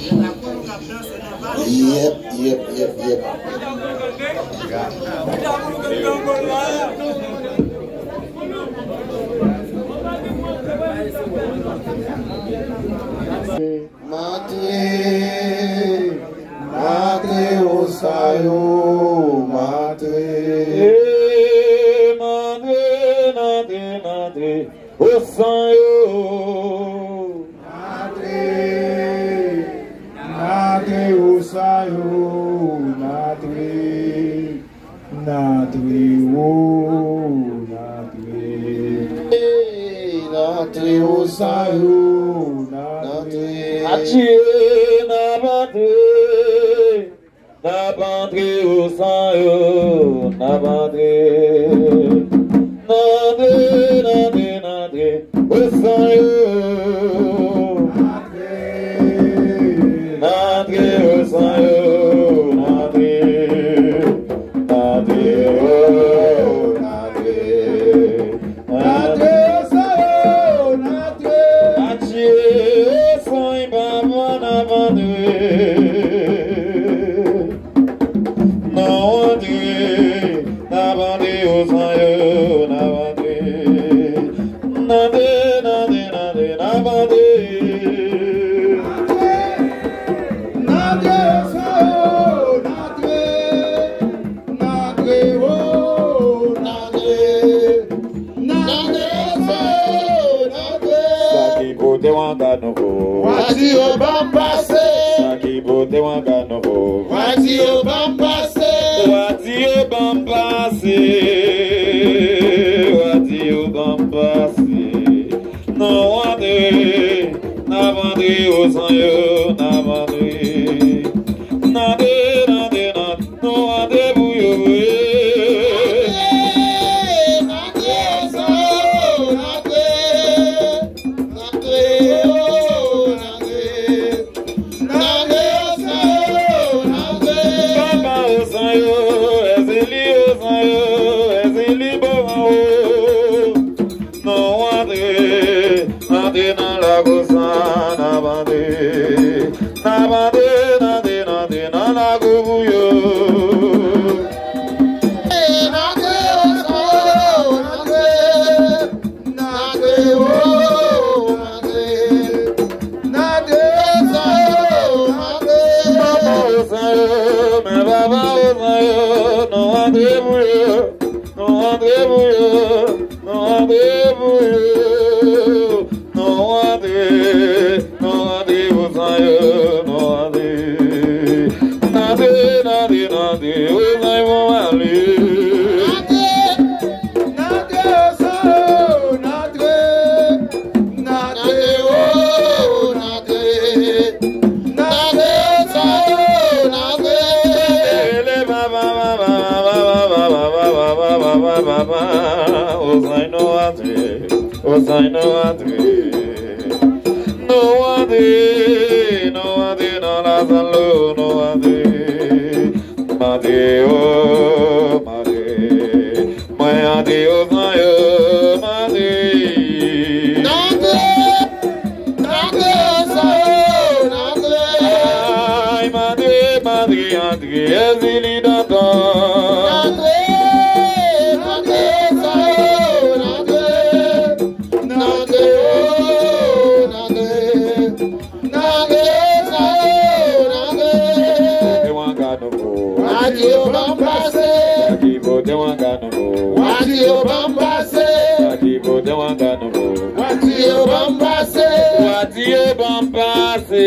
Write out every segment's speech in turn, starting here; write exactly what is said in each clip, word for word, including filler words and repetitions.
Yep, yep, yep, yep. Matre, matre osanyo, matre. Eh, matre, matre, matre osanyo. Matre, matre osanyo, matre. Natre, o, natre. Hey, natre osanyo, natre. Atire, n ap antre. N ap antre osanyo, n ap antre. Natre, natre, natre osanyo. Natre osanyo, natre. Natre, o, natre. Natre osanyo, natre. Atire osanyo, papa, n ap antre. N ap antre, n ap antre osanyo, n ap antre. Natre, natre, natre, n ap antre. Natre osanyo, natre. Natre, o, natre. Natre, o, natre. Sa ki pote w an gad nouvo. W a di yo ban m pase. Sa ki pote w an gad nouvo. W a di yo ban m pase. W a di yo ban m pase. W a di yo ban m pase. Nou antre, n ap antre osanyo, n ap antre. N antre, n antre, n antre. Nou antre pou yo vre. N antre, n antre, n antre, n antre, o, n antre. N antre, n antre, n antre. Papa osanyo, Èzili osanyo, Èzili Bovan o. Nou antre, antre nan lakou sa, n ap antre. N ap antre, n antre, n antre nan lakou pou yo. N antre, o, n antre. N antre, o, n antre. N antre, o, n antre. Papa osanyo, men papa osanyo, nou antre pou yo. Nou antre pou yo, nou antre pou yo. Nou antre, nou antre osanyo, nou antre. N antre, n antre, n antre osanyo, pou m ale. N antre, n antre osanyo, n antre. N antre, o, n antre. N antre, o, n antre. Rele papa, papa, papa, papa, papa, papa, papa, papa. Osanyo, nou antre. Osanyo, nou antre. Nou antre, nou antre nan lasalo, nou antre. Mande, o, mande. Mwen antre osanyo, mande. N antre, n antre osanyo, n antre. Ay, mande, mande, antre, Èzili Dantan. N antre, n antre osanyo, n antre. N antre, o, n antre. N antre osanyo, n antre. Pote w an gad nouvo. W a di yo ban m pase. Sa ki pote w an gad nouvo. W a di yo ban m pase. Sa ki pote w an gad nouvo. W a di yo ban m pase. W a di yo ban m pase.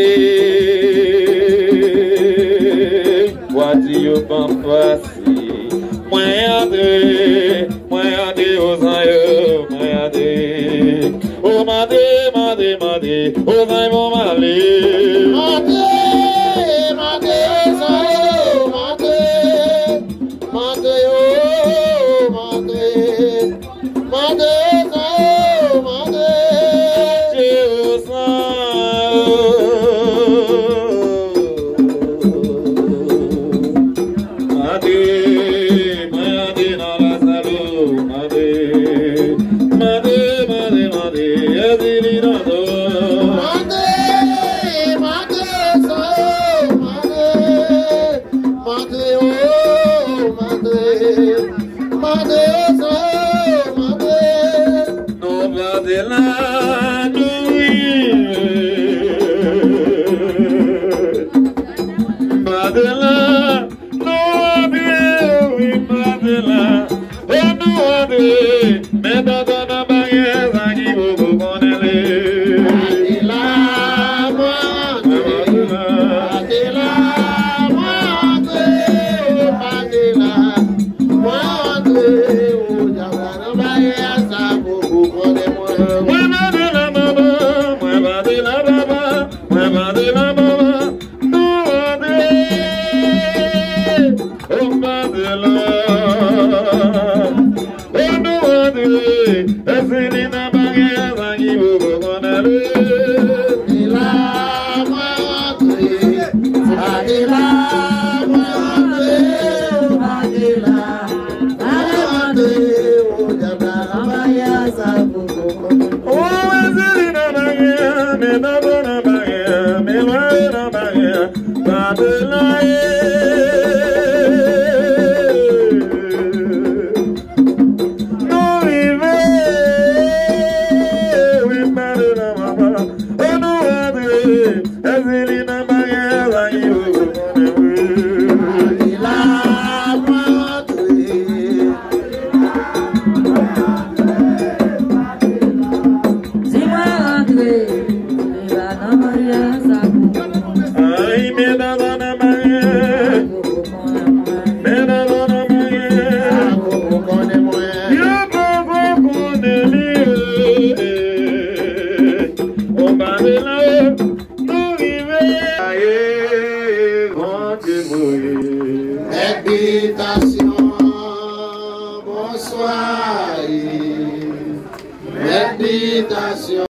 W a di yo ban m pase. Mwen antre, mwen antre osanyo, mwen antre. O mande, mande, mande, osanyo pou m ale. Mande, mande osanyo, mande. Mande, o, mande. Mande osanyo, mande. Mande osanyo. Mande, mande nan lasalo, mande. Mande, mande, mande, Èzili Dantan. Mande, Se la, mama, nou antre. O Mandela. O nou antre. Èske li nan baryè a sa ki poko konn ale? Se la, mwen antre. Se la, mwen antre. O Mandela. Mwen antre. O dyab la nan baryè a sa poko konn ale. O, èske li nan baryè a? Men nan nan baryè a, men lwa yo nan baryè a. Mandela ye. Nou rive. Wi, Mandela, mama. O nou antre. Èske li nan baryè a? Sa ki yo konnen, wi. Mandela, mwen antre. Si mwen rantre, li pa nan baryè a sa pou mwen. Ay, men nan zòn nan baryè. Poko konnen mwen. Men nan zòn nan baryè. Sa poko konnen mwen. Yo poko konnen li. O Mandela, nou rive. Aye, rantre mwen. Mèt bitasyon, bonswa. Mèt bitasyon.